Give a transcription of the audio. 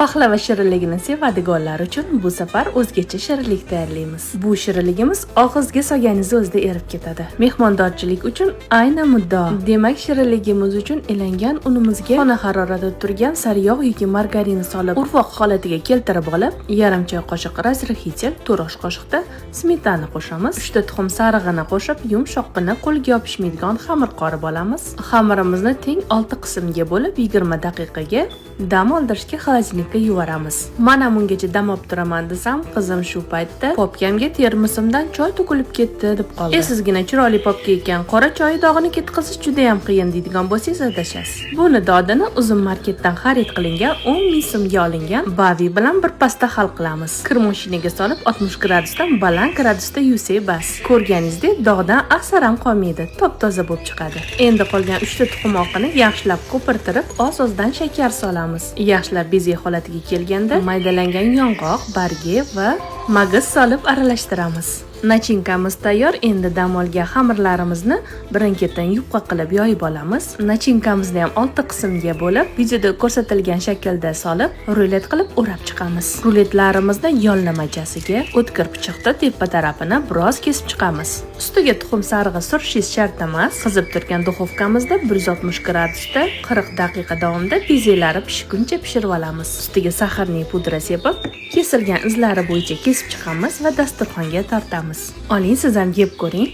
Paxlava shirinligini sevadiganlar uchun bu safar o'zgacha shirinlik tayyorlaymiz. Bu shirinligimiz og'izga solganingiz o'zida erib ketadi. Mehmondorchilik uchun ayni muddao. Demak, shirinligimiz uchun elangan unimizga xona haroratida turgan sariyog' yoki margarin solib, urvoq holatiga keltirib olib, yarim choy qoshiq разрыхитель, 4 osh qoshiqda smetana qo'shamiz. 3 ta tuxum sarig'ini qo'shib, yumshoqqina, qo'lga yopishmaydigan xamir qorib olamiz. Xamirimizni teng 6 qismga bo'lib, 20 daqiqaga dam oldirishga холодильник ka yuboramiz. Mana bungacha dam olib turaman desam, qizim shu paytda "Popkamga termosimdan choy to'kilib ketdi", deb qoldi. Sizgina chiroyli popka ekan, qora choy dog'ini ketkazish juda ham qiyin deydigan bo'lsangiz, adashasiz. Buni dodini Uzum marketdan xarid qilingan 10 ming so'mga olingan Bavi bilan bir pasda hal qilamiz. Kir mashinaga solib, 60 gradusdan baland gradusda yuvsak bas. Ko'rganingizdek, dog'dan asar ham qolmaydi, top-toza bo'lib chiqadi. Endi qolgan 3 ta tuxum oqini yaxshilab ko'pirtirib, oz-ozdan shakar solamiz. Yaxshilab beze holatiga kelganda maydalangan yong'oq bargi va magiz solib aralashtiramiz. Начинка miz tayyor. Endi dam olgan xamirlarimizni birin-ketin yupqa qilib yoyib olamiz. Начинка mizni ham 6 qismga bo'lib, videoda ko'rsatilgan shaklda solib, rulet qilib o'rab chiqamiz. Ruletlarimizni yonlamachasiga o'tkir pichoqda tepa tarafini biroz kesib chiqamiz. Ustiga tuxum sarig'i surishingiz shart emas. Qizib turgan духовка mizda 160 gradusda 40 daqiqa davomida bezelari pishguncha pishirib olamiz. Ustiga сахарный pudra sepib, kesilgan izlari bo'yicha kesib chiqamiz va dasturxonga tortamiz. Oling, siz ham yeb ko'ring.